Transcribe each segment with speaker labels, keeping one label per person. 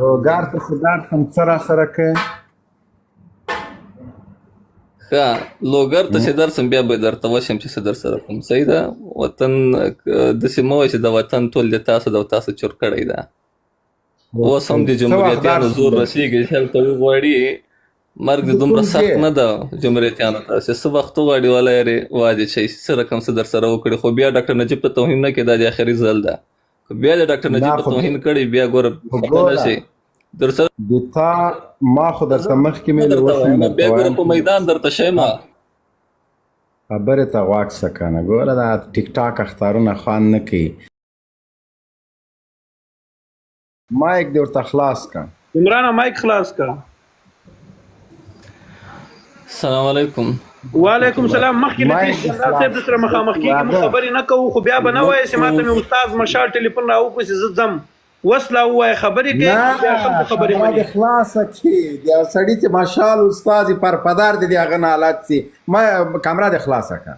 Speaker 1: لوګر ته خو درسم څه را سره که.
Speaker 2: ښه، لوګر ته چې درسم بیا به درته وشم چې څه در سره کوم. صحیح ده. وطن داسې مه وایه چې د وطن ټول د تاسو ده او تاسو چور کړی ده. اوس هم د
Speaker 1: څه وخت
Speaker 2: جمهوریتیانو
Speaker 1: درسم
Speaker 2: زور
Speaker 1: دی؟
Speaker 2: رسیږي چې هلته وغواړي. مرګ دې
Speaker 1: د
Speaker 2: دومره
Speaker 1: کوم
Speaker 2: سخت
Speaker 1: ځای؟
Speaker 2: نه ده جمهوریتیانو ته چې څه وخت وغواړي ولا یې وادي چې څه رقم څه در سره وکړي. خو بیا ډاکټر نجیب ته توهین نه کړي، دا د اخري ځل ده. که بیا د ډاکټر
Speaker 1: نه
Speaker 2: نجیب ته
Speaker 1: خو
Speaker 2: توهین کړي بیا ګوره
Speaker 1: خو
Speaker 2: خفه نه
Speaker 1: ګوره
Speaker 2: شي درسره.
Speaker 1: د تا ما خو درته مخکې مې له
Speaker 2: درته
Speaker 1: اوس هم
Speaker 2: وایم
Speaker 1: درته
Speaker 2: بیا ګوره
Speaker 1: وایم
Speaker 2: په میدان درته شیم.
Speaker 1: خبرې ته غوږ شه که نه. ګوره دا ټیک ټاک اخطارونه خوند نه کوي. مایک دې ورته خلاص که.
Speaker 3: عمران مایک خلاص کا.
Speaker 2: السلام علیکم.
Speaker 3: وعلیکم السلام. مخکې له دې
Speaker 1: مایک
Speaker 3: چې
Speaker 1: دې
Speaker 3: جنرال صاحب
Speaker 1: خلاص
Speaker 3: د سره مخامخ کېږي، موږ
Speaker 1: واده
Speaker 3: خبرې نه کوو، خو بیا به نه وایې چې ماته مې استاد مشال ټلیفون راوکړو چې زه ځم. وس لا ووایه، خبرې کوې
Speaker 1: نه
Speaker 3: که بیا خلکو خبرې
Speaker 1: کمره
Speaker 3: منې؟
Speaker 1: دې خلاصه کړي. د یو سړي چې مشال استاد یې پرپدار دی، د هغه نه حالت سي. ما کمره دې خلاصه کړه.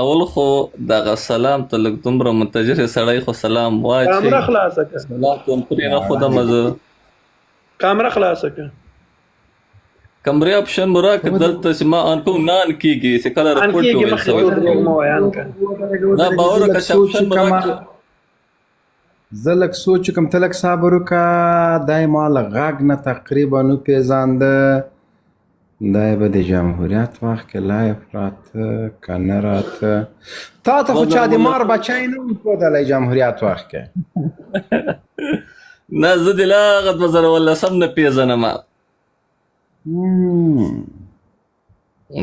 Speaker 2: اول خو دغه سلام ته لږ دومره منتظر سړی خو سلام واچي.
Speaker 3: کامره خلاصه کړه.
Speaker 2: سلام کوم پرې نه خودم زه.
Speaker 3: کامره خلاصه کړه.
Speaker 2: کمرې اپشن مو راکړ دلته چې ما آن کوم نه آن کېږي چې کله
Speaker 3: آن
Speaker 2: رپورټ
Speaker 3: کېږي،
Speaker 2: ویل
Speaker 3: مخکې
Speaker 2: شوی.
Speaker 3: دروغ مه وایه، آن کړه.
Speaker 2: نه باور
Speaker 1: زه
Speaker 2: وکړه
Speaker 1: لږ
Speaker 2: چې
Speaker 1: سوچ
Speaker 2: اپشن مو
Speaker 1: وکړم،
Speaker 2: راکړ.
Speaker 1: زه لږ سوچ وکړم، ته لږ صبر وکړه. دی ما له غږ نه تقریبا وپېژانده. دی به د جمهوریت وخت کې لایف راته که نه راته. تا ته خو چا د مار بچی نه و ښودلی جمهوریت وخت کې.
Speaker 2: نه، زه دې لا هغه 2019 نه پېژنم.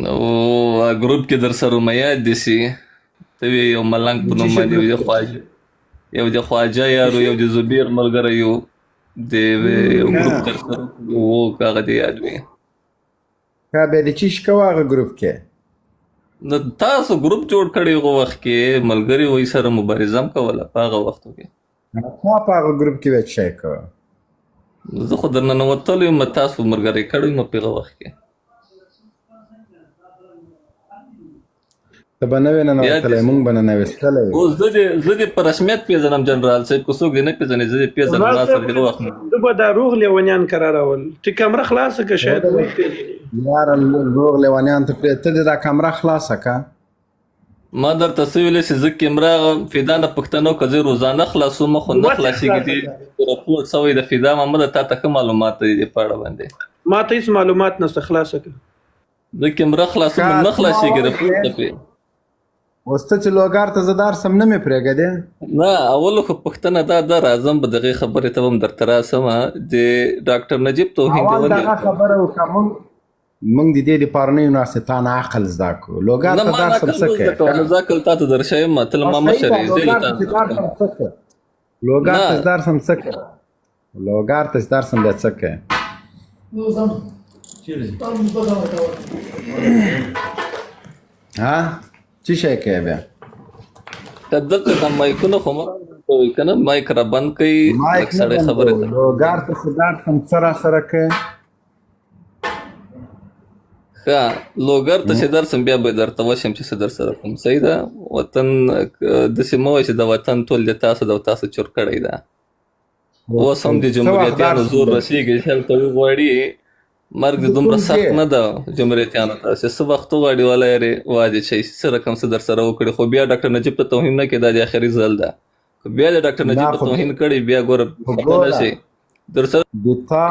Speaker 2: نو ګروپ کې در سره مې یاد دي سي، ته وې یو ملنګ په نوم باندې، یو د خواجه، یو د خواجه یارو، یو د زبیر ملګری، یو د یو ګروپ در سره وو، که هغه دې یاد وي.
Speaker 1: ښه، بیا د چی کوه هغه ګروپ کې؟
Speaker 2: نو تاسو ګروپ جوړ کړی هغه وخت کې، ملګري وای سره مبارزه هم کوله په هغه وختو کې.
Speaker 1: تا په هغه ګروپ کې بیا څه شی کوه؟
Speaker 2: زه خو درنه ننوتلی یم، تاسو ملګری کړی یم په هغه وخت کې.
Speaker 1: ته به نه وې
Speaker 2: یاد
Speaker 1: ننوتلی، مونږ به ننویستلی وي.
Speaker 2: اوس زه دې په رسمیت پېژنم جنرال صاحب، که څوک دې نه پېژني زه دې پېژنم.
Speaker 3: جنرال
Speaker 2: ما سره
Speaker 3: صاحب
Speaker 2: دغه وخت
Speaker 3: ده به دا روغ لیونیان کرارول. ته کمره خلاصه که، شاید ویې پېژني.
Speaker 1: یاره روغ لیونیان ته پرې، ته دې دا کمره خلاصه که.
Speaker 2: ما درته څه ویلې چې زه کیمره فدا نه پښتنو که زه روزانه خلاصوم خو نه
Speaker 3: وسې
Speaker 2: خلاصېږي.
Speaker 3: خلاصه
Speaker 2: دې
Speaker 3: کړه.
Speaker 2: رپورټ سوی د فدا محمد، تا ته ښه معلومات دي دې په اړه باندې.
Speaker 3: ما ته هیڅ معلومات نشته، خلاصه کړه.
Speaker 2: زه کیمره خلاصوم
Speaker 1: ښه
Speaker 2: نه
Speaker 1: ته ما
Speaker 2: خلاصېږي رپورټ
Speaker 1: وایې
Speaker 2: ته پې.
Speaker 1: اوس ته چې لوګر ته زه درسم نه مې پرېږدې؟
Speaker 2: نه، اول خو پوښتنه دا ده، راځم به دغې خبرې ته به هم درته راسم. د ډاکټر نجیب توهین دې
Speaker 1: اول
Speaker 2: ولې
Speaker 1: دغه خبره وکړه. مونږ د دې دپاره نه یو ناست تا نه عقل زده کړو. لوګر
Speaker 2: نه
Speaker 1: ته
Speaker 2: ما
Speaker 1: درسم
Speaker 2: عقل
Speaker 1: څه
Speaker 2: نه
Speaker 1: کوې؟
Speaker 2: زده کوه، نو زه عقل تا ته درښیم، ته له ما
Speaker 1: صحیح
Speaker 2: مشر
Speaker 1: ده.
Speaker 2: یې، زه له
Speaker 1: لوګر
Speaker 2: تا
Speaker 1: ته چې
Speaker 2: زده کوم.
Speaker 1: درسم څه کوې؟ لوګر
Speaker 2: نه
Speaker 1: ته چې درسم څه کوې؟ لوګر ته چې درسم بیا څه کوې؟ ها، څه شی کوې بیا؟
Speaker 2: که دلته د مایکونه خو مه کوئ که نه، مایک را بند کړئ لږ
Speaker 1: مایک نه
Speaker 2: سړی خبرې
Speaker 1: بندوو.
Speaker 2: ته.
Speaker 1: لوګر ته چې درسم څه را سره کوې؟
Speaker 2: ښه، لوګر ته چې درسم بیا به درته وشم چې څه در سره کوم. صحیح ده. وطن داسې مه وایه چې د وطن ټول د تاسو ده او تاسو چور کړی ده. اوس هم د
Speaker 1: څه وخت
Speaker 2: جمهوریتیانو
Speaker 1: درسم
Speaker 2: زور
Speaker 1: دی؟
Speaker 2: رسیږي چې هلته وغواړي. مرګ دې
Speaker 1: د
Speaker 2: دومره
Speaker 1: کوم
Speaker 2: سخت
Speaker 1: ځای؟
Speaker 2: نه ده جمهوریتیانو ته چې څه وخت وغواړي ولا یې وادي چې څه رقم څه در سره وکړي. خو بیا ډاکټر نجیب ته توهین نه کړي، دا د اخري ځل ده. که بیا د ډاکټر
Speaker 1: نه
Speaker 2: نجیب ته
Speaker 1: خو
Speaker 2: توهین کړي بیا ګوره
Speaker 1: خو
Speaker 2: خفه نه
Speaker 1: ګوره
Speaker 2: شي درسره.
Speaker 1: د تا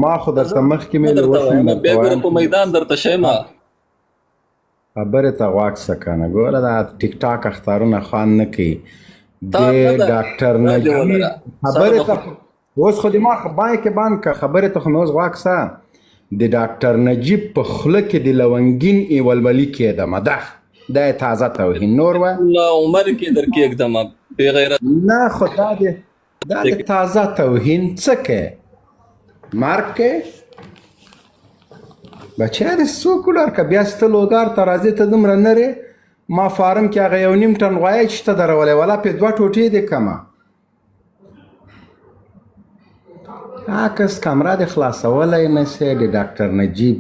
Speaker 1: ما خو درته مخکې مې له
Speaker 2: درته
Speaker 1: اوس هم
Speaker 2: وایم
Speaker 1: درته
Speaker 2: بیا ګوره
Speaker 1: وایم
Speaker 2: په میدان درته شیم.
Speaker 1: خبرې ته غوږ شه که نه. ګوره دا ټیک ټاک اخطارونه خوند نه کوي.
Speaker 2: تا
Speaker 1: د
Speaker 2: نه ده
Speaker 1: ډاکټر
Speaker 2: نه دې
Speaker 1: نجیب
Speaker 2: ولره
Speaker 1: خبرې
Speaker 2: سره
Speaker 1: ته اوس خو دې ما مایک بند که، خبرې ته خو مې اوس غوږ شه. د ډاکټر نجیب په خوله کې د لونګین ایولولي کېدمه ده، دا یې تازه توهین نور وه.
Speaker 2: الله عمر کې در کېږدم بې غیرت.
Speaker 1: نه خو دا د تازه توهین څه کې مرګ کې بچیا دې څوک ولر که بیا چې ته لوګر ته راځې ته دومره نرې. ما فارم کې هغه 1.5 ټن غویی چې ته درولی ولا پې دوه ټوټې دې کمه. کس کمره دې خلاصولی نه شي. د ډاکټر نجیب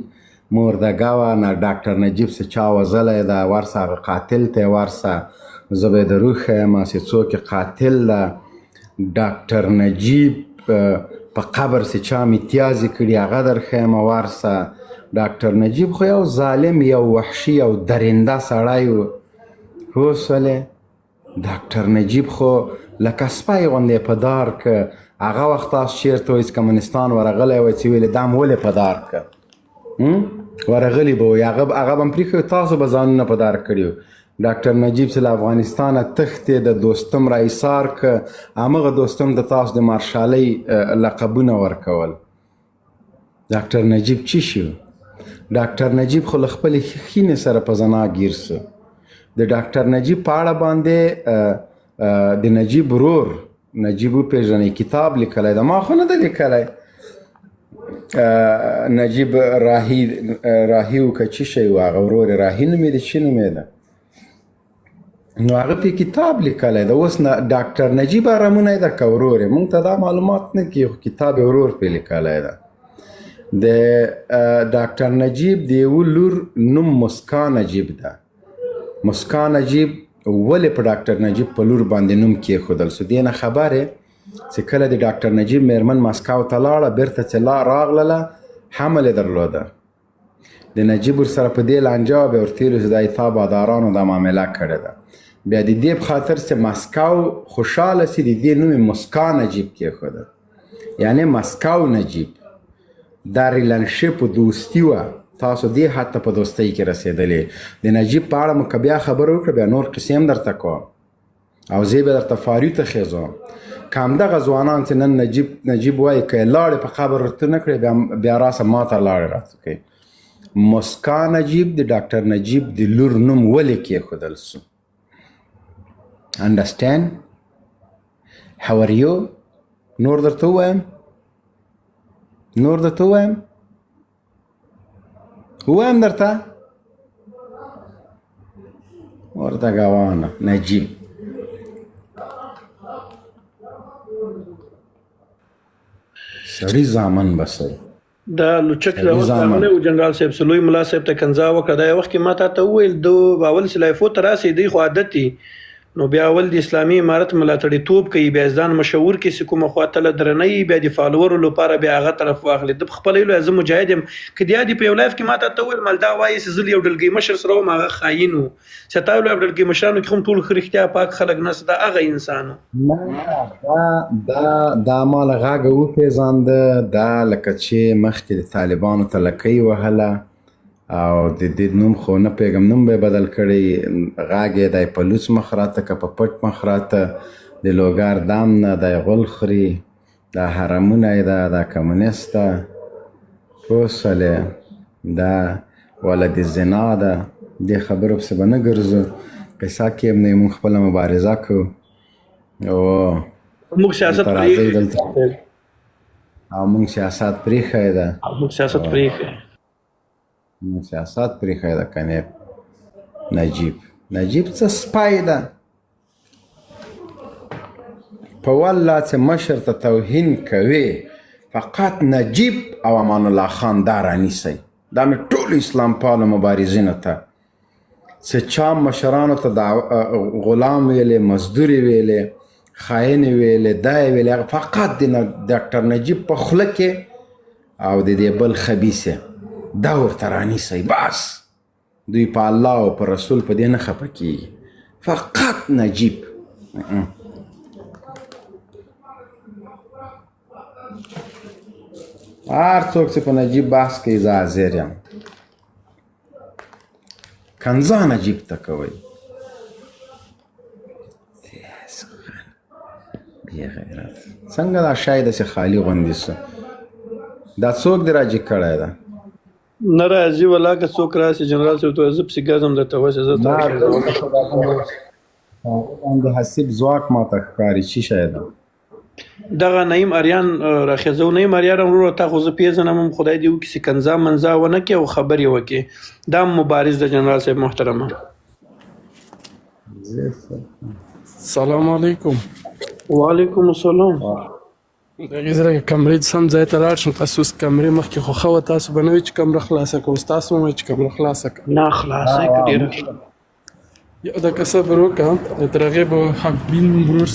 Speaker 1: مردګه وه نه ډاکټر نجیب څه چا وزلی ده، ورسه هغه قاتل ته یې ورسه، زه به یې دروښیم چې څوک یې قاتل ده. ډاکټر نجیب په قبر سي چا میتیازې کړي هغه در ښیم ورسه. ډاکټر نجیب خو یو ظالم، یو وحشي، یو درنده سړی و. پوه سولې؟ ډاکټر نجیب خو لکه سپی غوندې په دار که. هغه وخت تاسو چېرته وئ چې کمونستان ورغلی وای چې ویلې دا مو ولې په دار که؟ ورغلي به وي، هغه به هم پرېښی، تاسو به ځانونه په دار کړي وو. ډاکټر نجیب چې له افغانستانه تښتې د دوستم را ایسار که، همغه دوستم ته تاسو د مارشالۍ لقبونه ورکول. ډاکټر نجیب چی شو؟ ډاکټر نجیب خو له خپلې ښینې سره په زنا ګیر سو. د ډاکټر نجیب په اړه باندې د نجیب ورور نجیب وپېژنئ کتاب لیکلی ده، ما خو نه ده لیکلی. نجیب راهي، راهي و که چی شی و، هغه ورور یې راهي نومېده، چی نومېده، نو هغه پې کتاب لیکلی ده. اوس نه ډاکټر نجیب ارمونی ده که ورور یې، مونږ ته دا معلومات نه کېږي، خو کتاب یې ورور پې لیکلی ده. د ډاکټر نجیب د یوه لور نوم مسکا نجیب ده. مسکا نجیب ولې په ډاکټر نجیب په لور باندې نوم کېښودل سو، دې نه خبر یې چې کله د ډاکټر نجیب میرمن مسکو ته لاړه، بیرته چې لا راغلله حمل یې درلوده. د نجیب ورسره په دې لانجه وه، بیا ورته ویل چې دا یې تا بادارانو دا معامله کړې ده. بیا د دې په خاطر چې مسکو خوشحاله سي، د دې نوم یې مسکا نجیب کېښوده، یعنې مسکو نجیب. دا ریلنشپ و دوستي وه، تاسو دې حد ته په دوستۍ کې رسېدلې. د نجیب په اړه مو که بیا خبره وکړه، بیا نور قصې هم درته کوم او زه به درته فاري ته خېزوم. که همدغه ځوانان چې نن نجیب نجیب وایي، که یې لاړې په قبر ورته نه کړې، بیا راسه ما ته لاړې راته کوي. مسکا نجیب د ډاکټر نجیب د لور نوم ولې کېښودل سو؟ Understand? How are you? نور درته ووایم؟ نور درته ووایم؟ ووایم درته؟ ورته ګوانه نجیب. سړي زامن بسئ.
Speaker 3: دا لوچک دا وخت راغلی و جنرال صاحب، سلوی ملا صاحب ته کنځا وکړه. دا یو وخت کې ما تا ته وویل، دو اول چې لایفو ته راسي دی خو عادت دی، نو بیا اول د اسلامي امارت ملاتړیتوب کوي، بیا ځان مشهور کړي چې کومه خوا ته له درنه یي، بیا د فالورو لپاره بیا هغه طرف واخلي. ده په خپله ویل زه مجاهد یم. که د یادې په یو لایف کې ما تا ته وویل، مال دا وایي چې زه له یو ډلګۍ مشر سره وم، هغه خاین و. چې تا ویل ډلګۍ مشرانو کې هم ټول ښه رښتیا پاک خلک نشته، دا هغه انسان و.
Speaker 1: نه، دا دا دا ما له غږه وپېژانده. دا لکه چې مخکې د طالبانو ته لکۍ وهله او د دې نوم خو نه پوهېږم، نوم به یې بدل کړی، غږ یې دی په لوڅ مخ راته که په پټ مخ راته، د لوګر دم نه دی غول خوري، دا حرمونه یې ده، دا کمونست ده، پوه سولې، دا ولد زنا ده. دې خبرو پسې به نه ګرځو، قصه کې هم نه یو، موږ خپله مبارزه کوو. او
Speaker 3: موږ سیاست
Speaker 1: دلته راځئ،
Speaker 3: پرېښی
Speaker 1: دلته او موږ سیاست پرېښی ده،
Speaker 3: موږ سیاست پرېښی،
Speaker 1: موږ سیاست پرېښی ده. کنې نجیب نجیب څه سپی ده، په والله چې مشر ته توهین کوي. فقط نجیب او امان الله خان دا رانیسئ. دا مې ټول اسلام پالو مبارزینو ته چې چا مشرانو ته دا غلام ویلې، مزدور ویلې، خاین ویلې، دا یې ویلې، هغه فقط د ډاکټر نجیب په خوله کې او د دې بل خبیثه دا ورته رانیسئ. بس دوی په الله او په رسول په دې نه خفه کېږي، فقط نجیب. هر څوک چې په نجیب بحث کوي زه حاضر یم. کنځا نجیب ته کوئ، بې غیرت. څنګه دا شی داسې خالي غوندې سو؟ دا څوک دې راجیګ کړی ده؟
Speaker 3: نه راځي ولا که څوک راسي جنرال صاحب ته زه پسې ګرځم درته وسه زه
Speaker 1: نه باندې حسیب ځواک ماته ښکاري، چی شی ده؟
Speaker 3: دغه نعیم اریان راخېزو. نعیم اریان وروره تا خو زه پېژنم هم، خدای دې وکړي چې کنځا منځا ونه کړې او خبرې وکړې. دا مبارز د جنرال صاحب محترمه.
Speaker 4: سلام علیکم.
Speaker 3: وعلیکم السلام.
Speaker 4: دغې زه لږه کمرې سم ځای ته لاړ شم. تاسو اوس کمرې مخکې خو ښه وه، تاسو به نه وي چې کمره خلاصه کړه، اوس تاسو هم وایئ چې کمره خلاصه کړه.
Speaker 3: نه خلاصه یې کړه ډېره.
Speaker 4: یو دقیقه صبر وکړه، تر هغې به حق بین ورور.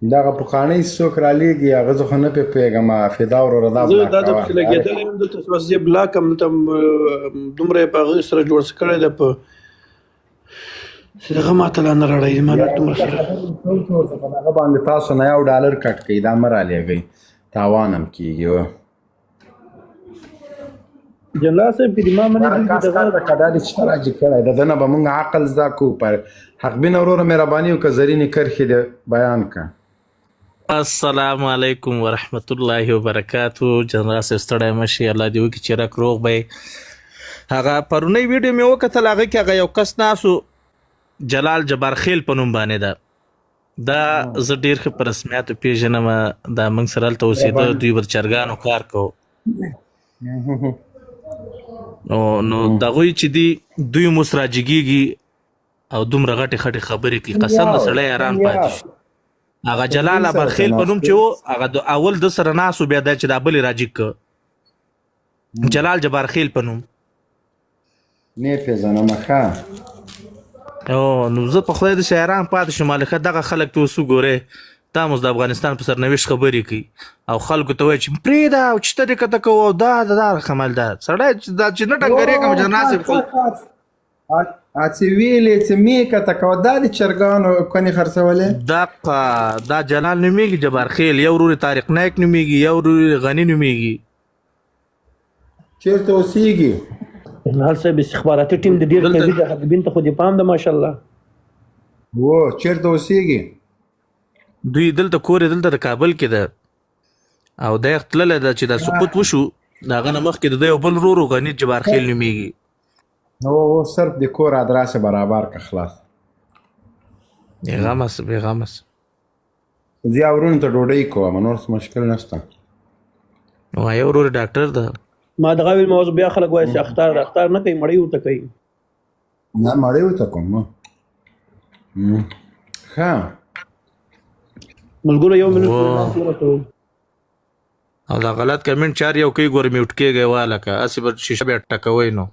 Speaker 1: دغه پخوانی څوک را لیږي هغه زه خو نه پرې پوهېږم فدا وروره دا
Speaker 3: زه
Speaker 1: بلاک
Speaker 3: دا د
Speaker 1: کوه
Speaker 3: پسې لګېدلی یم دلته بس زه بلاک هم دلته دومره یې په هغه سره جوړ کړی دی په چې دغه ماته لا نه راړی ما لا دومره سره
Speaker 1: په دغه باندې تاسو نه یو ډالر کټ کړئ دا مه رالیږئ تاوان هم کېږي وه.
Speaker 3: جنرال صاحب که دې ما منې
Speaker 1: دا
Speaker 3: دي
Speaker 1: کس
Speaker 3: دغه
Speaker 1: کاته کدا دې چې راجی کړی د دنه به مونږ عقل زده کو پر حق بین وروره مهرباني وکړه زرینې کرښې دې بیان کړه.
Speaker 5: السلام علیکم ورحمت الله وبرکاتو جنرال صاحب ستړی مه شي الله دې وکړي چې رک روغ به یې. هغه پرونۍ ویډیو مې وکتل هغه کې هغه یو کس ناسو جلال جبارخیل په نوم باندې ده دا زه ډیر ښه په رسمیاتو پیژنم دا موږ سره هلته اوسېده دوی به د چرګانو کار کو نو نو دغوی چې دي دوی مو سره جګیږي او دومره غټې خټې خبرې کوي قسم د سړی حیران پاتې شي هغه جلال ابرخیل په نوم چې و هغه د اول د سره ناسو بیا دا چې دا بل راجیګ ک جلال جبارخیل په نوم
Speaker 1: نه پیژنم ښه
Speaker 5: او نو زه په خدای د حیران پاتې شوم لکه دغه خلک ته اوس وګوره دا موږ د افغانستان په سرنوشت خبرې کوي او خلکو ته وایي چې پرېږده او چې ته دې کته کوو او دا دا دا خمل دا سړی چې دا چې نه ټنګرې کوم جنرال صاحب خو
Speaker 1: اڅې ویلې چې مې کته کوه دا د چرګانو کونې خرڅولې
Speaker 5: دقه دا جلال نومېږي جبارخیل یو ورور یې طارق نایک نومېږي یو ورور یې غني نومېږي
Speaker 1: چیرته اوسېږي؟
Speaker 3: جنرال صاحب استخباراتي ټیم د ډیر قوي د حقبین ته خو دې پام ده ماشاءالله.
Speaker 1: وو چیرته اوسېږي؟
Speaker 5: دوی دلته کور یې دلته د کابل کې ده او دی تللی ده چې دا سقوط وشو د هغه نه مخکې د ده یو بل ورور و غني جبارخیل نومېږي.
Speaker 1: نو و صرف د کور ادرس برابر که خلاص.
Speaker 5: بېغمه سه بېغمه سه.
Speaker 1: زه ورونو ته ډوډۍ کوم نور څه مشکل نشته.
Speaker 5: وایه ورور ډاکټر ده.
Speaker 3: ما دغه ویل موضوع بیا خلک وایي چې اختار د اختار نه کوي مړی ورته کوي.
Speaker 1: نه مړی ورته کوم. ښه
Speaker 3: ملګرو یو منټ
Speaker 5: او دا غلط کمنټ چار یو کوي ګور میوټ کېږي واله که هسې به شیشه بیا ټکوئ نو.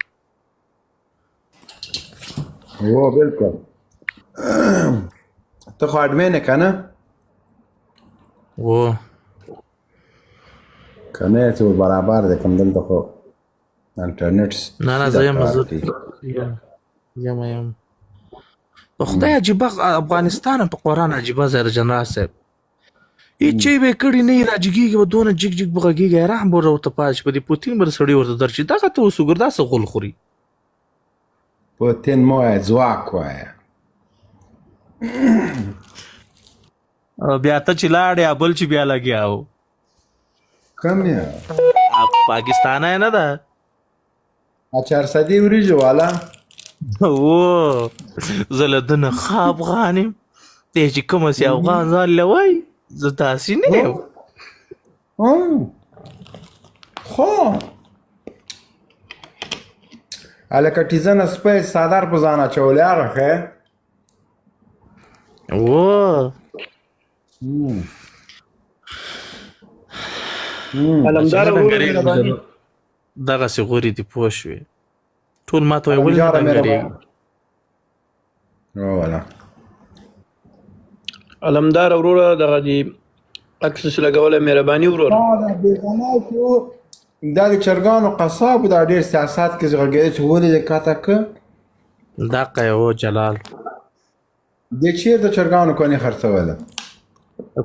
Speaker 1: هو بالکل ته خو اډمین یې که نه؟
Speaker 5: و
Speaker 1: که نه چې برابر دی کوم دلته خو انټرنیټ
Speaker 5: نه نه زه یم زه یم یم په خدای عجیبه افغانستان په قرآن عجیبه ځای دی جنرال صاحب هیڅ چي به کړي نه راجګيږي به دونه جګ جګ بغږیږي حیران به ورته پاتې شي په دې پوتین به سړی ورته درشي دغه ته اوس وګوره دا څه غول خوري
Speaker 1: پوتین مه وایه ځواک وایه
Speaker 5: او بیا ته چې لاړې بل چې بیا لګیا و
Speaker 1: کوم یې
Speaker 5: پاکستانه نه ده
Speaker 1: چارسدی وریجو والا
Speaker 5: و زه له ده نه ښه افغان یم دی چې کوم سي افغان ځان له وایي زه داسې نه یم
Speaker 1: خو هلکه ټیزنه سپی څادر په ځان اچولی هغه ښه
Speaker 5: و
Speaker 3: علمدار ورور مهرباني
Speaker 5: دغسې غوري دي پوه شوې ټول ماته وایي ولې نه ډنګرېږي
Speaker 1: ولا
Speaker 3: علمدار وروره دغه دی عکس چې لګولی مهرباني وروره
Speaker 1: دا بېګناه چې دا د چرګانو قصاب دا ډېر سیاست کې غږېده چې ولې دې کاته که
Speaker 5: دقه یې و جلال
Speaker 1: دې چېرته چرګانو کونې خرڅوله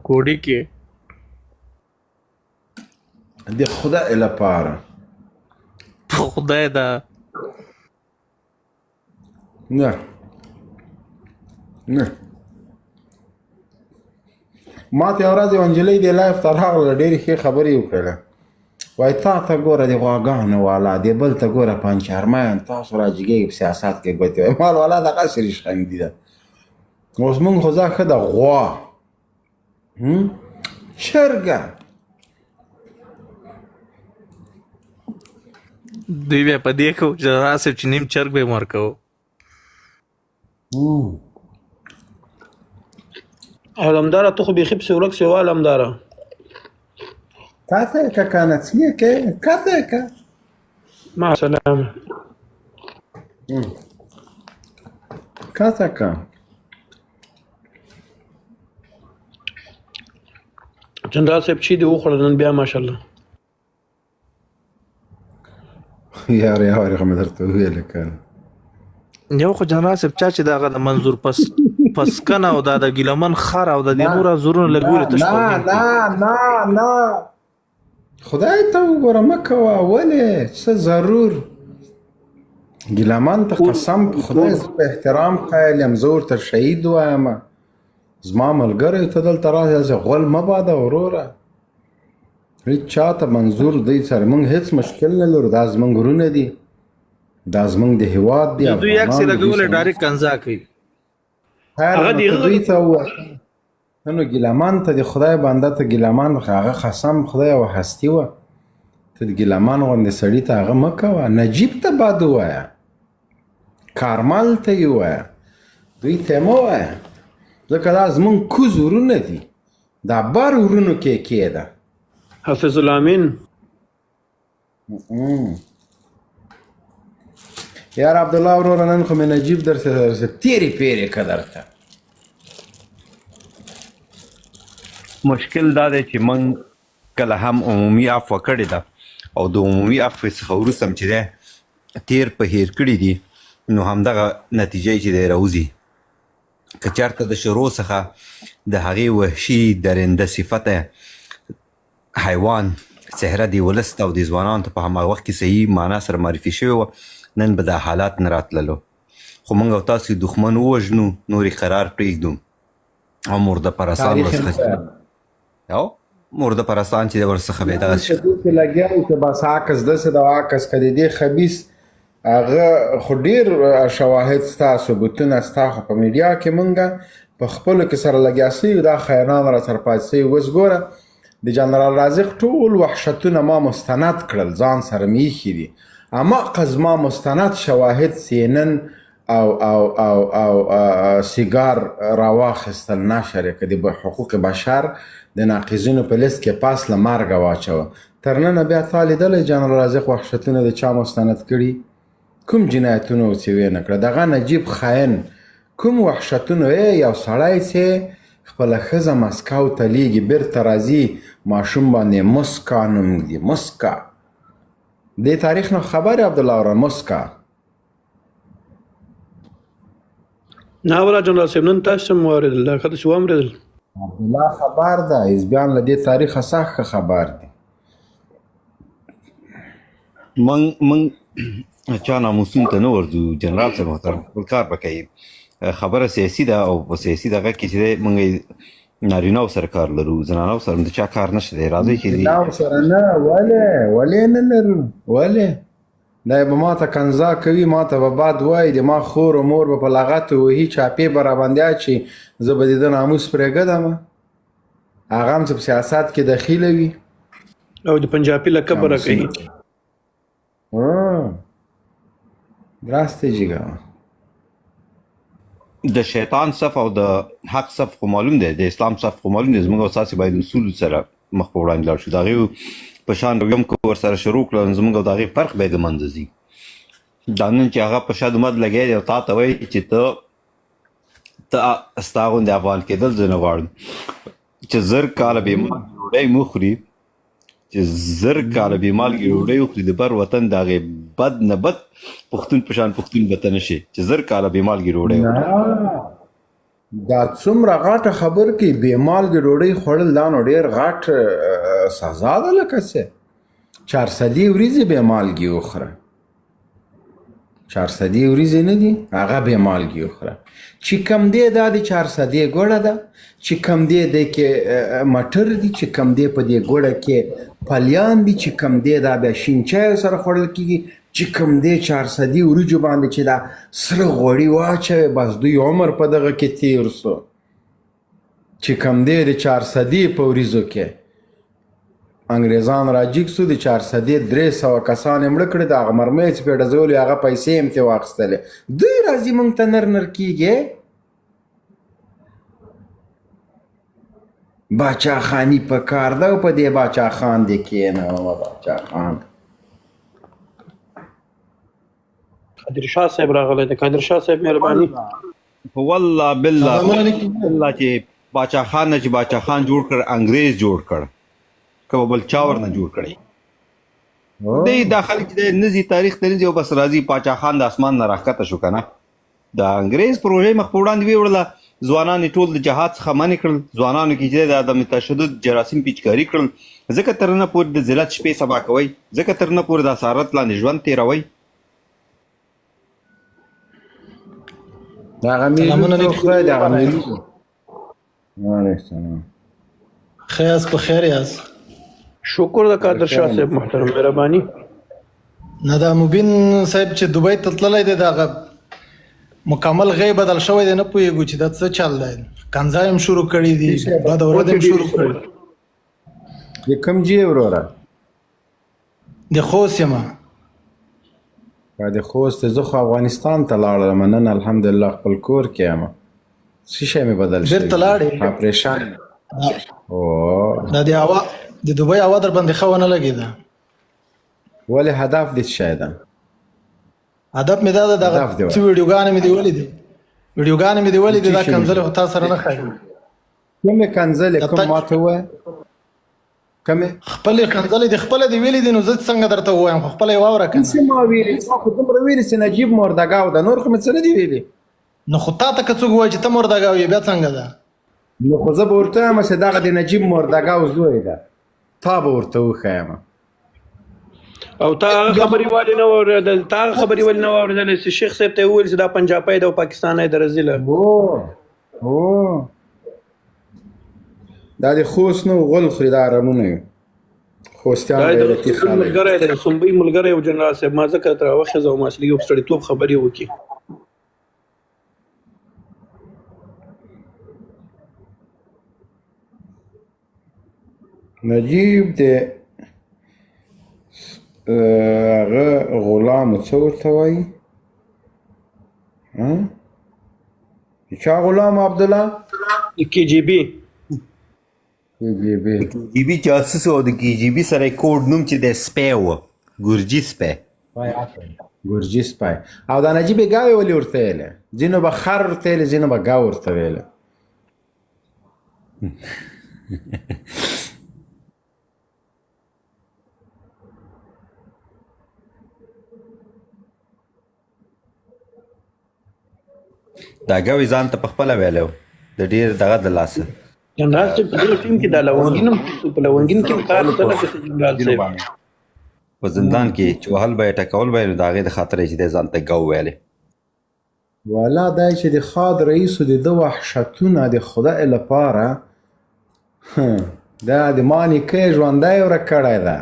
Speaker 5: کوډي کې
Speaker 1: د خدای لپاره
Speaker 5: په خدای دا
Speaker 1: نه نه ما ته یوه ورځ یوه نجلۍ دې لایف ته راغله ډېرې ښې خبرې یې وکړلې وایي تا ته ګوره د غواګانو والا دې بل ته ګوره پنچرمن تاسو راجګېږئ په سیاست کې ګوتې وایي مال والا دغسې ریشخندي ده اوس مونږ خو ځه ښه ده غوا چرګه
Speaker 5: دوی بیا په دې کو چې راسه چې نیم چرګ به ورکو
Speaker 3: علمدار ته خو بیخي پسې ورک سې علمدار
Speaker 1: کاته که کنه څنګه کې کاته که
Speaker 3: مع السلامه
Speaker 1: کاته که.
Speaker 3: جنرال صاحب چې دی وخوړل نن بیا ماشاءالله.
Speaker 1: یار یار خو مې درته وویل که نه.
Speaker 5: یو خو جنرال صاحب چا چې دغه د منظور پس پسکنه او دا د ګیلمن خر او د دې نور ازورونه لګولي تش
Speaker 1: نه
Speaker 5: توهین کوي.
Speaker 1: نه نه نه، خدای ته وګوره، مه کوه. ولې څه ضرور؟ ګیلمن ته قسم په خدای، زه په احترام قایل یم، زه ورته شهید وایم، زما ملګری. ته دلته راځې، هسې غول مه باده وروره. هیڅ چاته منظور دی سره مونږ هیڅ مشکل نه لرو. دا زمونږ ورونه دي، دا زمونږ د هیواد دی.
Speaker 5: د دوی عکس یې
Speaker 1: افغانان دي، دوی
Speaker 5: لګولی،
Speaker 1: سره
Speaker 5: ډایرکټ کنځا کوي.
Speaker 1: خیر
Speaker 3: هغه
Speaker 1: نو
Speaker 3: دی
Speaker 1: که دوی ته ووایې نو ګیلهمن ته د خدای بنده ته ګیلهمن، هغه قسم خدای او هستی وه، ته د ګیلهمن غوندې سړي ته هغه مه کوه. نجیب ته بد ووایه، کارمل ته یې ووایه، دوی ته مه وایه، ځکه دا زمونږ کوز ورونه دي، دا بر ورونو کې کېده.
Speaker 3: حافظ الامین.
Speaker 1: یار عبدالله وروره، نن خو مې نجیب درسه تیرې پیرې که درته.
Speaker 6: مشکل دا دی چې موږ کله هم عمومي عفوه کړې ده او د عمومي عفوې څخه وروسته هم چې دی تیر په هیر کړي دي، نو همدغه نتیجه چې دی راوځي. که چېرته د شروع څخه د هغې وحشي درنده صفته حیوان څهره د ولس ته او د ځوانانو ته په هماغه وخت کې صحیح معنا سره معرفي شوې وه، نن به دا حالات نه راتللو. خو موږ او تاسو دښمن ووژنو، نور یې قرار پرېږدو او مرده پرستان
Speaker 1: تاریخ
Speaker 6: ورڅخه او مرده پرستان چې ورڅخه بیا دغه
Speaker 1: په دې کې لګیا وو چې بس عکس داسې د عکس که د دې خبیث هغه خو ډیر شواهد ستا، ثبوتونه ستا، خو په میډیا کې مونږه په خپلو کې سره لګیا سوي، دا خیران را سره پاتې سوي. اوس ګوره د جنرال رازق ټول وحشتونه ما مستند کړل، ځان سره مې ایښي دي، هماغه زما مستند شواهد سینن او او او او سیګار راواخیستل، نشر یې که د حقوق بشر د ناقضینو په لیست کې پاس له مرګه واچوه. تر ننه بیا تا لیدلی جنرال رازق وحشتونه د چا مستند کړي؟ کوم جنایتونه چې ویې نه کړه دغه نجیب خاین، کوم وحشتونه؟ یو سړی چې خپله ښځه مسکو ته لیږي، بیرته راځي، ماشوم باندې مسکا نوم ږدي. مسکا، دې تاریخ نه خبر یې عبدالله وروره؟ مسکا.
Speaker 3: نه ولا جنرال صاحب، نن تاسو هم واورېدل، دا ښه ده چې واورېدل.
Speaker 1: عبدالله خبر ده، حزبیان له دې تاریخه سخت ښه خبر دي.
Speaker 6: موږ چا ناموسونو ته نه ورځو جنرال صاحب محترم، خپل کار به کوي. خبره سیاسي ده او په سیاسي دغه کې چې دی موږ نارینه سره کار لرو، زنانو سره د چا کار نشته دی. راځئ چې دي
Speaker 1: نارینه سره نه، ولې ولې نه لرو؟ ولې دا به ماته کنځا کوي، ماته به بد وایي، د ما خور او مور به په لغتو وهي، چاپې به راباندې اچي، زه به د ده ناموس پرېږدم؟ هغه هم چې په سیاست کې دخیله وي
Speaker 3: او د پنجابي لقب به راکوي.
Speaker 1: دراسته جګه.
Speaker 6: د شیطان صف او د حق صف خو معلوم دی، د اسلام صف خو معلوم دی. زموږ او تاسې باید اصول سره مخ په وړاندې لاړ شو. د هغې په شان رویه که ورسره شروع کړو، نو زموږ او د هغې فرق به یې د منځه ځي. دا نن چې هغه په شد مد لګیا دی او تا ته وایي چې ته ته ستا غوندې افغان کېدل زه نه غواړم، چې 1000 کاله بې مالګې ډوډۍ مه خوري، چې 1000 کاله بې مالګې ډوډۍ وخوري، د بر وطن د هغې بد نه بد پښتون په شان پښتون به ته نه شې چې 1000 کاله بې مالګې ډوډۍ وخوري.
Speaker 1: دا څومره غټه خبر کې بې مالګې ډوډۍ خوړل، دا نو ډېر غټ سزا ده. لکه څه چارسدې وریځې بې مالګې وخوره، چارسدې وریځې نه دي هغه بې مالګې وخوره، چې کم دی دا د چارسدې ګوړه ده، چې کم دی دی کې مټر دي، چې کم دی په دې ګوړه کې پلیان دي، چې کم دی دا بیا شین چای سره خوړل کېږي، چې کم دی چارسدې وریجو باندې چې دا سره غوړي واچوي، بس دوی عمر په دغه کې تیر سو. چې کم دی د چارسدې په وریځو کې انګریزان راجیګ سو، د چارسدې 300 کسان یې مړه کړي، د هغه مرمۍ چې پرې ډزولې هغه پیسې یې هم ترې واخیستلې. دوی راځي موږ ته نر نر کېږي. باچا خاني په کار ده او په دې باچا خان دې کښېنوه باچا خان.
Speaker 3: قادر شاه صاحب راغلی دی، قادر شاه صاحب مهرباني.
Speaker 6: په والله بالله
Speaker 7: سلام علیکم.
Speaker 6: بالله چې باچا خان نه چې باچا خان جوړ کړ، انګريز جوړ کړ، که به بل چا ورنه جوړ کړی. دی دا خلک چې دی نه ځي تاریخ ته نه ځي او بس راځي پاچا خان د اسمان نه راښکته شو که نه. د انګريز پروژه مخ په وړاندې ویوړله، ځوانان یې ټول د جهاد څخه منع کړل، ځوانانو کې چې دی د عدم تشدد جراثیم پیچکاري کړل، ځکه تر ننه پورې د ذلت شپې سبا کوئ، ځکه تر ننه پورې د اسارت لاندې ژوند تېروئ.
Speaker 1: دغه میلو
Speaker 7: سلامونه
Speaker 1: ته
Speaker 7: نیک
Speaker 1: خدای دغه
Speaker 7: مبارک.
Speaker 1: میلو وعلیکم السلام.
Speaker 7: ښه یاست په خیر یاست؟
Speaker 3: شکر د قادر شاه صاحب محترم مهرباني.
Speaker 7: نه دا مبین صاحب چې دوبۍ ته تللی دی دغه مکمل غی بدل شوی دی، نه پوهېږو چې دا څه چل دی. کنځا هم شروع کړې دي، بده ورځ هم شروع کړې.
Speaker 1: د کوم جی وروره؟
Speaker 7: د خوست یم.
Speaker 1: د خوست؟ زه خو افغانستان ته لاړم نن، الحمدلله خپل کور کې یم. څه شی مې بدل شوی؟
Speaker 7: بیرته لاړې؟
Speaker 1: اپریشن او
Speaker 7: دا د هوا، د دوبۍ هوا در باندې ښه ونه لګېده؟
Speaker 1: ولې، هدف دې څه شی ده؟
Speaker 7: هدف مې دا ده، دغه
Speaker 1: هدف دې
Speaker 7: څه ویډیوګانې مې دې ولیدې، ویډیوګانې مې دې ولیدې، دا
Speaker 1: څه شی
Speaker 7: کنځلې خو تا سره نه ښایي.
Speaker 1: کومې کنځلې؟
Speaker 7: د
Speaker 1: کوم
Speaker 7: تج
Speaker 1: ماته ووایه کومې؟
Speaker 7: خپلې کنځلې دې خپله دې ویلې دي، نو زه څنګه درته ووایم؟ خو خپله یې واوره که نه.
Speaker 1: څه ما ویلي؟ ما خو دومره ویلي چې نجیب مردګاو ده، نور خو مې څه نه دي ویلي.
Speaker 7: نو خو تا ته که څوک ووایي چې ته مردګاو یې، بیا څنګه ده؟
Speaker 1: نو خو زه به ورته وایم چې دغه د نجیب مردګاو زوی ده، تا به ورته وښایم.
Speaker 3: او تا هغه خبرې ولې نه واورېدل؟ تا هغه خبرې ولې نه واورېدلې چې شیخ صاحب ته یې وویل چې دا پنجابی دی او پاکستانی دی رزیله؟
Speaker 1: هو هو، دا د خوست نه غول خوري، دا رمونه یو خوستیان
Speaker 3: دا د
Speaker 1: غیرتي
Speaker 3: سنبۍ
Speaker 1: خلک.
Speaker 3: ملګری دی، سنبۍ ملګری او جنرال صاحب ما ځکه تر وخیزه او ما اصلي یو ستړیتوب خبرې وکړي.
Speaker 1: نجیب د هغه غلام څه ورته وایي؟ ها؟ چا غلام؟ عبدالله
Speaker 3: د کی جی بي.
Speaker 1: کی جی بي.
Speaker 6: د کی جی بي جاسوس او د کی جی بي سره کوډ نوم چې د سپی و، ګرجي سپی.
Speaker 1: ګرجي سپی. او دا نجیب ګاوې ولې ورته ویلې؟ ځینو به خر ورته ویلې، ځینو به ګاو ورته ویلې.
Speaker 6: دا ګاوې ځان ته په خپله ویلی و د ډېر دغه د لاسه.
Speaker 3: جنرال صاحب په دغه ټیم کې دا لونګین هم، په لونګین کې کار څه لکه جنرال صاحب
Speaker 6: په زندان کې چې وهل به یې ټکول به یې، نو د هغې د خاطره یې چې دی ځان ته ګاو ویلی.
Speaker 1: والا دا چې د خاد رئیس د ده وحشتونه د خدای لپاره، دا د ما نیکه ژوندی ورک کړی ده،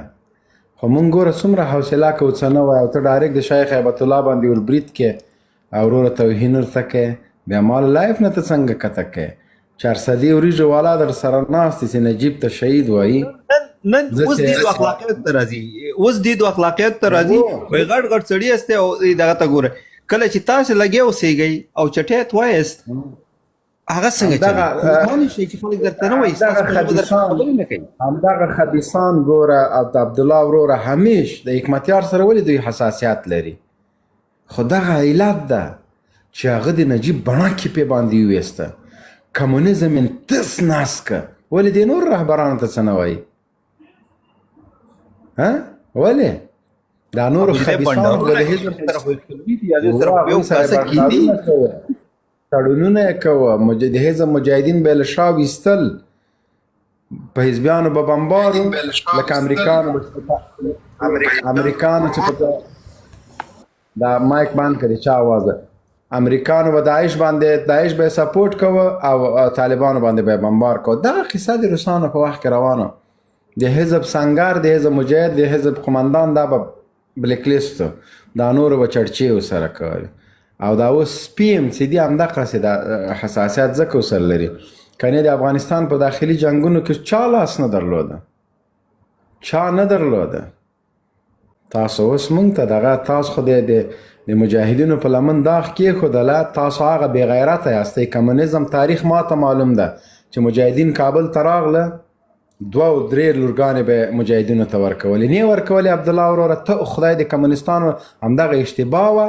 Speaker 1: خو مونږ ګوره څومره حوصله کوو، څه نه وایو. ته ډایرکټ د شیخ هیبت الله باندې ور برید کې او وروره توهین ورته کې، بیا مال لایف نه ته څنګه کته کې چارسدي وریجو والا در سره ناست چې نجیب ته شهید وایي.
Speaker 6: نن اوس دې دوه اخلاقیات ته راځي، اوس دې دوه اخلاقیات ته راځي، وایي غټ غټ سړي یاست او دغه ته ګوره کله چې تاسو لګیا اوسېږئ او چټیت وایاست هغه څنګه چلېږي؟ شي چې خلک درته نه وایي، ستاسو په ژبه درته خبرې نه کوي.
Speaker 1: همدغه خبیثان ګوره عبدالله وروره همیش د حکمتیار سره ولې دوی حساسیت لري؟ خو دغه علت ده چې هغه د نجیب بڼکې پې باندې وویسته، کمونیزم یې تس نس که. ولې دې نور رهبرانو ته څه نه وایي؟ ها ولې دا نور خبیثانو د حزب سره تړونونه یې کوه، د حزب مجاهدین به یې له شا ویستل، په حزبیانو به بمبار لکه امریکانو امریکانو چې په دا مایک بند کړي چا आवाज ده، امریکانو به داعش باندې، داعش به سپورټ کوه او طالبانو باندې به بمبار کوه. دغه قصه د روسانو په وخت کې روانه، د حزب سنګر، د حزب مجاهد، د حزب قومندان دا به بلیک لیست، دا نورو به چړچې ورسره کولې. او دا اوس سپي هم چې دي همدغسې دا حساسیت ځکه ورسره لري، کنې د افغانستان په داخلي جنګونو کې چا لاس نه درلوده، چا نه درلوده. تاسو اوس مونږ ته دغه تاسو خو د مجاهدینو په لمن داغ کېښودله، تاسو هغه بې غیرته یاستئ. کمونیزم تاریخ ماته معلوم ده چې مجاهدین کابل ته راغله، 2 او 3 لورګانې به مجاهدینو ته ورکولې، نه ورکولې. عبدالله وروره ته خدای د کمونستانو همدغه اشتباه وه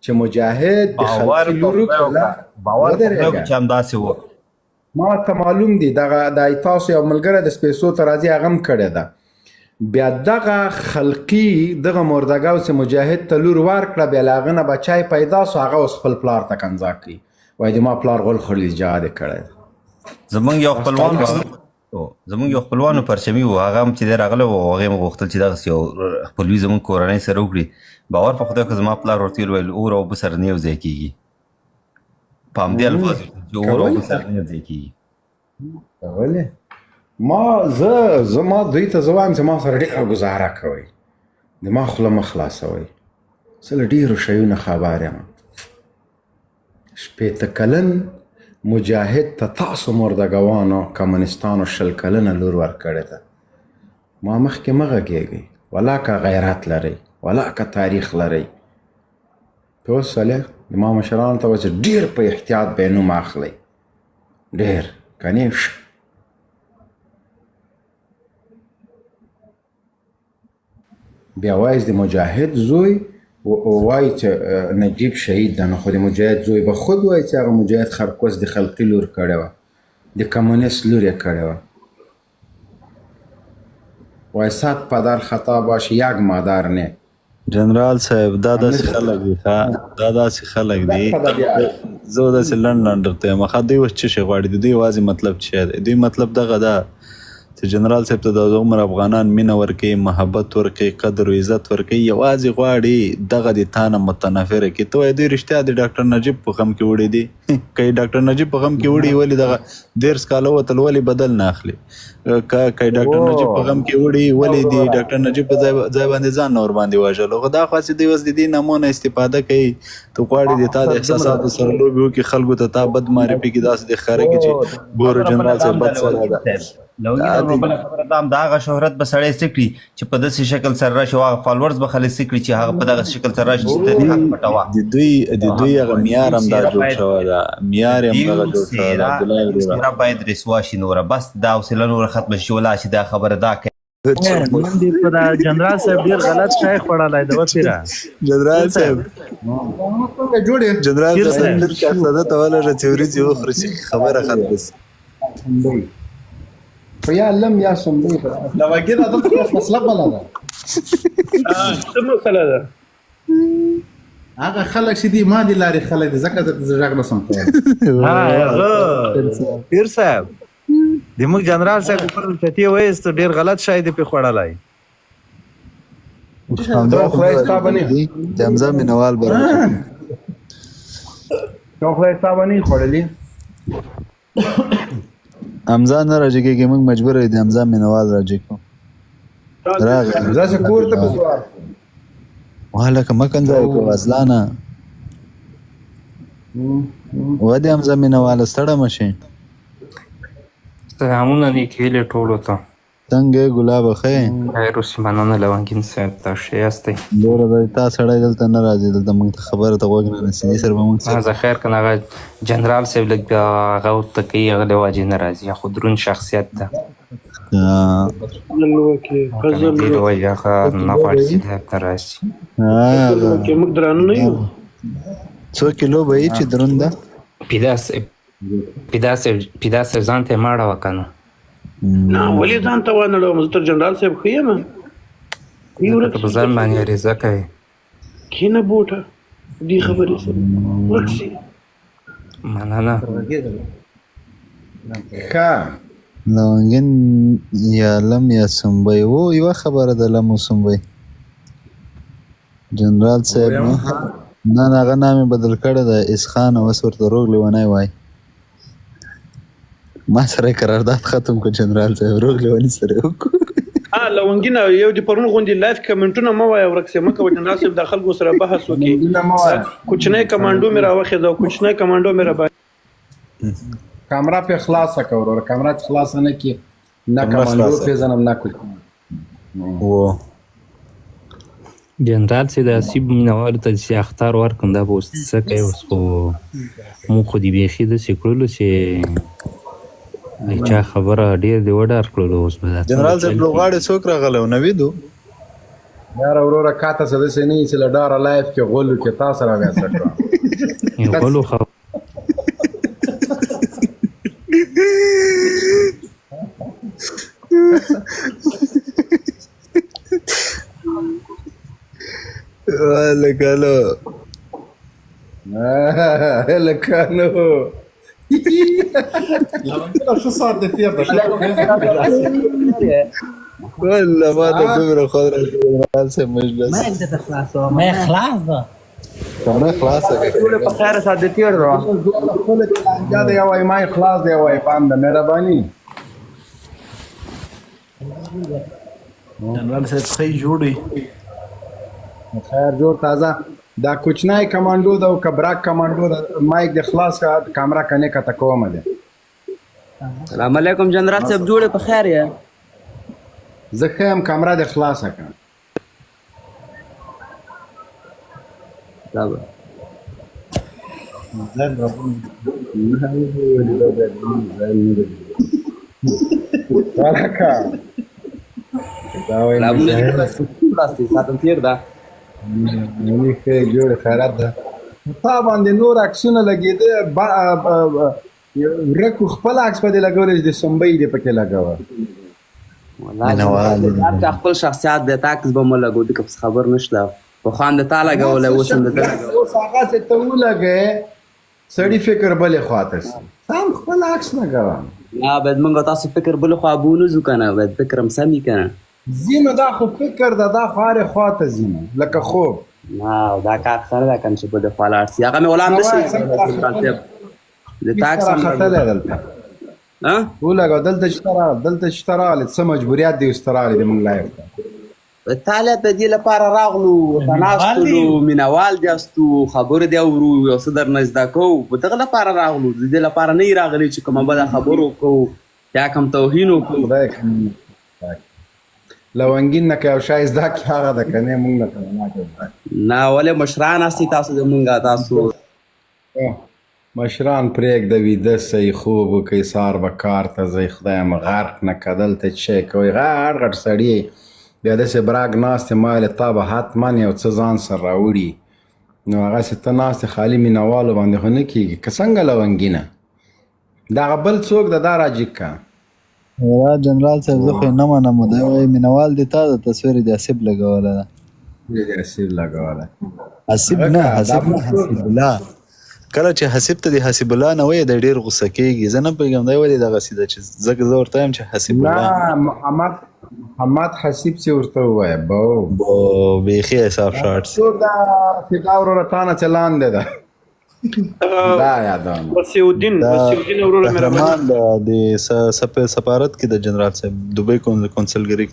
Speaker 1: چې مجاهد د خلکو لورو کله
Speaker 6: باور په خدای چې همداسې و.
Speaker 1: ما ته معلوم دي، دغه د تاسو یو ملګری د سپیسو ته راځي، هغه هم کړې ده. بیا دغه خلقي دغه مردګاو چې مجاهد ته لور ورکړه، بیا له هغه نه بچی پیدا سو، هغه اوس خپل پلار ته کنځا کوي، وایي د ما پلار غول خوړلي، جهاد یې کړی دی.
Speaker 6: زمونږ یو خپلوان زمونږ یو خپلوانو پرچمي وو، هغه هم چې دی راغلی و، هغې هم غوښتل چې دغسې یو خپلوي زمونږ کورنۍ سره وکړي. باور په خدای که زما پلار ورته ویل، اور او اوبه سره نه یو ځای کېږي. په همدې الفاظو چې اور او اوبه سره نه یو ځای کېږي.
Speaker 1: ولې ما زه زه ما دوی ته زه وایم چې ما سره ډېره ګزاره کوئ، د ما خوله مه خلاصوئ، زه له ډېرو شیونو خبر یم. 60 کلن مجاهد ته تاسو مردګوانو کمونستانو 20 کلنه لور ورکړې ده. ما مخکې مه غږېږئ، ولا که غیرت لرئ، ولا که تاریخ لرئ. پوه سولې؟ د ما مشرانو ته وایي چې ډېر په احتیاط به یې نوم اخلئ، ډېر کنې بیا وایي د مجاهد زوی وایي چې نجیب شهید ده، نو خو د مجاهد زوی به خود وایي چې هغه مجاهد خرکوس د خلقي لور کړې وه، د کمونیست لور یې کړې وه. وایي صد پدر خطا باشه یک مادر نه.
Speaker 8: جنرال صاحب دا داسې خلک دي، ښه دا داسې خلک دي، زه داسې لنډ لنډ درته یم. ښه دوی اوس څه شی غواړي؟ د دوی یوازې مطلب څه شی دی؟ دوی مطلب دغه ده چې جنرال صاحب ته د عمر افغانان مینه ورکوي، محبت ورکوي، قدر او عزت ورکوي، یوازې غواړي دغه د تا نه متنفره کړي. ته وایې دوی رښتیا د ډاکټر نجیب په غم کې وړي دي؟ که یې ډاکټر نجیب په غم کې وړي، ولې دغه 30 کاله وتل، ولې بدل نه اخلي؟ که ډاکټر نجیب په غم کې وړي، ولې دی ډاکټر نجیب په ځای باندې ځان نه ورباندې وژلو؟ خو دا خو هسې دوی اوس د دې نامو نه استفاده کوي، ته غواړي د تا د احساساتو سره لوبې وکړي، خلکو ته تا بد معرفي کړي، داسې د ښکاره کړي چې ګوره جنرال صاحب بد سړی ده.
Speaker 6: لونګینه بله خبره دا هم د هغه شهرت به سړی څه کړي چې په داسې شکل سره راشي، او هغه فالورز به خلک څه کړي چې هغه په دغه شکل سره راشي چې ته دې حق پټوه.
Speaker 8: د دوی هغه معیار هم دا جوړ شوی ده، معیار یې هم دغه جوړ شوی ده. عبدالله وروره
Speaker 6: څېره باید رسوا شي نوره، بس دا حوصله نوره ختمه شي، ولاړ شي دا خبره دا کوي.
Speaker 9: نن دې په دا جنرال صاحب ډېر غلط شی خوړلی دی وپیره.
Speaker 8: جنرال صاحب
Speaker 1: جوړې
Speaker 8: جنرال صاحب پیر شاهزاده ته ولږه چې وریجې وخوري چې خبره ختمه شي.
Speaker 1: خو یا لم یا سمبی لوګي دا دلته اوس مسله بله ده.
Speaker 3: څه مسله ده؟
Speaker 1: هغه خلک چې دي ما دي لارې خلک دي، ځکه زه غږ نه سم کولی.
Speaker 9: هغه پیر صاحب د موږ جنرال صاحب پر چتې وایست، ډېر غلط شی دی پې خوړلی.
Speaker 1: دا خدای ستا به نه
Speaker 8: د حمزه مینوال به
Speaker 1: دا خدای ستا به نه خوړلی.
Speaker 8: حمزه نه راجع کېږي، موږ مجبور یو د حمزه مینوال راجع کړو. راغی
Speaker 1: حمزه چې کور ته په سوار
Speaker 8: وهلکه مه کنځا وکړه ازلانه. و دې حمزه مینواله ستړی مه شې.
Speaker 10: سلامونه نیکې هیلې ټولو ته.
Speaker 8: څنګه یې ګلابه ښه یې؟
Speaker 10: خیر اوسې، مننه لونګین صاحب، تاسو ښه یاستئ؟
Speaker 8: ګوره دا تا سړی دلته نه راځي، دلته موږ ته خبره ته غوږ نه نیسي، دې سره به موږ څه
Speaker 10: زه خیر که نه، هغه جنرال صاحب لږ بیا هغه ورته کوي، هغه له وجې نه راځي، خو دروند شخصیت ده. دې له وجې هغه نه غواړي چې لایف ته راشي.
Speaker 3: موږ درانه نه یو.
Speaker 8: څو کیلو به یې چې دروند ده؟
Speaker 10: پیدا صاحب ځان ته یې مه اړوه که نه.
Speaker 3: نه ولې ځان ته وانه ړوم، زه تر جنرال صاحب ښه یم.
Speaker 10: ځکه ته په ځان باندې عریضه کوې.
Speaker 3: کښېنه بوټه دې خبرې سره ورک شي.
Speaker 10: مننه.
Speaker 1: ښه
Speaker 8: لونګین یا لم یا سنبی وو، یوه خبره ده لم او سنبی. جنرال صاحب نه نه هغه نام یې بدل کړی دی، اسخان اوس ورته روغ لیونی وای. ما سره قرارداد ختم کړ جنرال صاحب، روغ لیونی سره وکړو.
Speaker 3: لونګینه یو د پرون غوندې لایف کمنټونه مه وایه، ورک سې مه کوه. جنرال صاحب د خلکو سره بحث وکړي. کوچنی کمانډو مې راوخېزه او کوچنی کمانډو مې راباندې.
Speaker 1: کمره پې خلاصه کړه وروره، کمره چې خلاصه نه کړي نه کمانډو پېژنم نه کوچنی.
Speaker 8: و
Speaker 10: جنرال صاحب د آصف مینهوالو ته چې اخطار ورکړم، دا به اوس څه کوي؟ اوس خو موږ خو دې بیخي داسې کړلو چې چا خبره ډېر دې وډار کړلو. اوس به دا
Speaker 8: جنرال صاحب لوبغاړی څوک راغلی و؟ نوید و؟
Speaker 1: یاره وروره کاته څه داسې نه وي چې له ډاره لایف کې غول وکړي، تا سره بیا څه کړم؟
Speaker 10: غولو خو
Speaker 8: لکه
Speaker 1: لکانو
Speaker 11: څه ساعت دی تیر ده
Speaker 8: والله ما ته دومره خوند راکړ جنرال صاحب مجلس
Speaker 12: ما انت خلاص ما خلاص ده
Speaker 8: کمره خلاصه کړه
Speaker 13: ټول په خیر سره د تیر رو
Speaker 1: خپل لانجه دی وای ما خلاص دی وای باندې مهرباني
Speaker 8: جنرال صاحب ښه جوړي
Speaker 1: خیر جوړ تازه دا کوچنای کمانډو دا او کبراک کمانډو دا مایک د خلاص کا کامرا کنه کته کومه ده.
Speaker 13: سلام علیکم جنرال صاحب، جوړ په خیر یې؟
Speaker 1: زه ښه یم، کامرا د خلاصه کړه.
Speaker 13: دا به
Speaker 1: ورکه دا وایي
Speaker 13: سلامونه ساتم تیر ده.
Speaker 1: منی ښه جوړ خیرات ده. تا باندې نور عکسونه لګېده، ورکو خپل عکس په دې لګولې چې د سمبۍ دې پکې لګوه.
Speaker 13: والله دا خپل شخصیت دی، تا عکس به مو لګو، دې که خبر نشته. پخوا هم د تا لګولی، اوس هم د تا لګولی.
Speaker 1: اوس هغه چې ته ولګې سړي فکر بلې خواته سي، سم خپل عکس لګوه.
Speaker 13: نه باید موږ تاسو فکر بلې خوا بونه ځو که نه، باید فکر هم سم وي که نه.
Speaker 1: ځینو دا خو فکر ده، دا خو هرې خوا ته ځي نو لکه خوب.
Speaker 13: نه دا کار ښه نه ده که نه چې بلې خوا لاړ سي. هغه مې غلام نه شي د تا عکس هم
Speaker 1: راختلی دلته ولګوه. دلته چې ته راغلې، دلته چې ته راغلې څه مجبوریات دې اوس ته راغلې دې موږ لایف ته؟
Speaker 13: تاله د دې لپاره راغلو، ورته ناستلو، مینوال دې استو، خبرې دې اورو، یو څه درنه زده کوو، په دغه لپاره راغلو. د دې لپاره نه یې راغلي چې کومه بده خبر وکړو یا کوم توهین وکړو.
Speaker 1: خدای لونګین نه که یو شی زده کړي هغه ده، که نه موږ نه
Speaker 13: نه ولې مشران هستئ تاسو، د مونږه تاسو
Speaker 1: مشران پرېږده، ویده سئ، خوب وکړئ، سهار به کار ته ځئ. خدای مو غرق نه که دلته څه شی کوئ، غټ غټ سړي بیا داسې براګ ناست یې، ما ویل تا به حتما یو څه ځان سره راوړي، نو هغسې ته ناست یې خالي مینوالو باندې خو نه کېږي که څنګه لونګینه؟ دغه بل څوک ده دا راجیګ که.
Speaker 8: را جنرال صاحب زه خو یې نه منم، دی وایي مینوال دي تا ده، تصویر یې د حسیب لګولی ده.
Speaker 1: د حسیب لګولی.
Speaker 8: حسیب نه، حسیب نه، حسیب الله. کله چې حسیب ته د حسیب الله نه وایي دی ډېر غوسه کېږي، زه نه پوهېږم دی ولې دغسې ده چې ځکه زه ورته وایم چې حسیب الله.
Speaker 1: نه محمد محمد حسیب چې ورته ووایه بو
Speaker 8: بو بیخي حساب شارټ سي.
Speaker 1: څوک ده فدا وروره تا نه چې لاندې ده دا یادوم.
Speaker 3: وسیع الدین، وسیع الدین وروره مهرباني.
Speaker 8: قهرمان د سفارت کې د جنرال صاحب دوبۍ کونسلګري.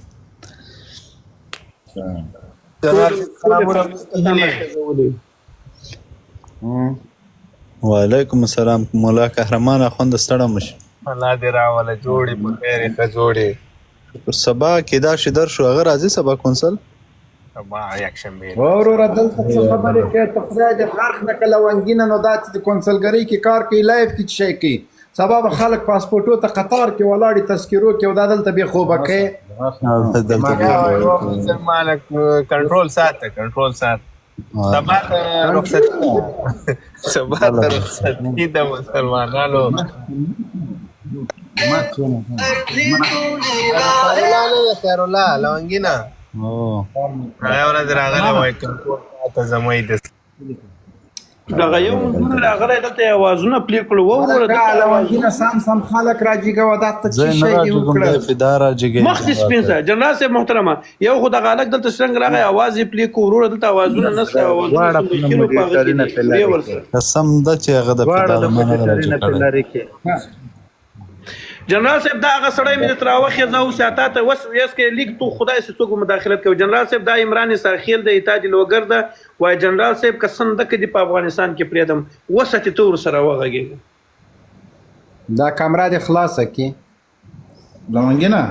Speaker 8: وعلیکم السلام مولا قهرمان اخوند ستړی مه شې.
Speaker 14: الله دې راوله جوړې په خیر ښه جوړې.
Speaker 8: سبا کېدا شي درشو، هغه راځي سبا کونسل؟
Speaker 14: سبا یکشنبه.
Speaker 1: وروره دلته څه خبرې کوې ته، خدای دې غرق نه کړه لونګینه. نو دا چې د کونسلګرۍ کې کار کوي، لایف کې څه شی کوي، سبا به خلک پاسپورټو ته قطار کې ولاړ دي تذکرو کې، او دا دلته بې خوبه کوې.
Speaker 14: مسلمانه کنټرول ساته، کنټرول ساته. سبا ته رخصتي ده، سبا ته رخصتي ده مسلمانانو. خیرالله نه ده، خیرالله لونګینه هغه ورځ راغلی وای کنټرول ساته زموږ د
Speaker 3: دغه یو منځونه راغلی دلته یې اوازونه پلې کړو وروره دلته
Speaker 1: لونګینه سم سم خلک راجیګوه، دا ته
Speaker 8: زه
Speaker 1: څه
Speaker 8: نه
Speaker 1: شی دې
Speaker 8: راجګوم،
Speaker 1: وکړل؟
Speaker 8: دی فدا راجګوي.
Speaker 3: مخ دې سپین سه جنرال صاحب محترمه. یو خو دغه هلک دلته څنګه راغی اواز یې پلې کړو وروره، دلته اوازونه نشته، اوازونه
Speaker 9: دواړه
Speaker 3: څومره کیلو په هغه کې
Speaker 9: مډیټرونه
Speaker 3: دي
Speaker 9: په
Speaker 3: ویې
Speaker 9: لرې
Speaker 3: ورسره.
Speaker 9: کې.
Speaker 8: قسم ده چې هغه د
Speaker 9: دواړه
Speaker 8: فدا
Speaker 9: د
Speaker 8: ما نه
Speaker 9: مډیټرونه
Speaker 8: راجګ
Speaker 9: په
Speaker 8: کړی.
Speaker 9: لرې کې.
Speaker 3: جنرال صاحب دا هغه سړی مې درته راوخېزه اوس تا ته وس ویس کې لیک تو خدای سي څوک به مداخلت کوي. جنرال صاحب دا عمران اساخیل دی، تا دې لوګر ده، وایي جنرال صاحب که څنګه که دې په افغانستان کې پرېږدم وساتې ته ورسره وغږېږه.
Speaker 1: دا کمره دې خلاصه کړي
Speaker 11: لونګینه.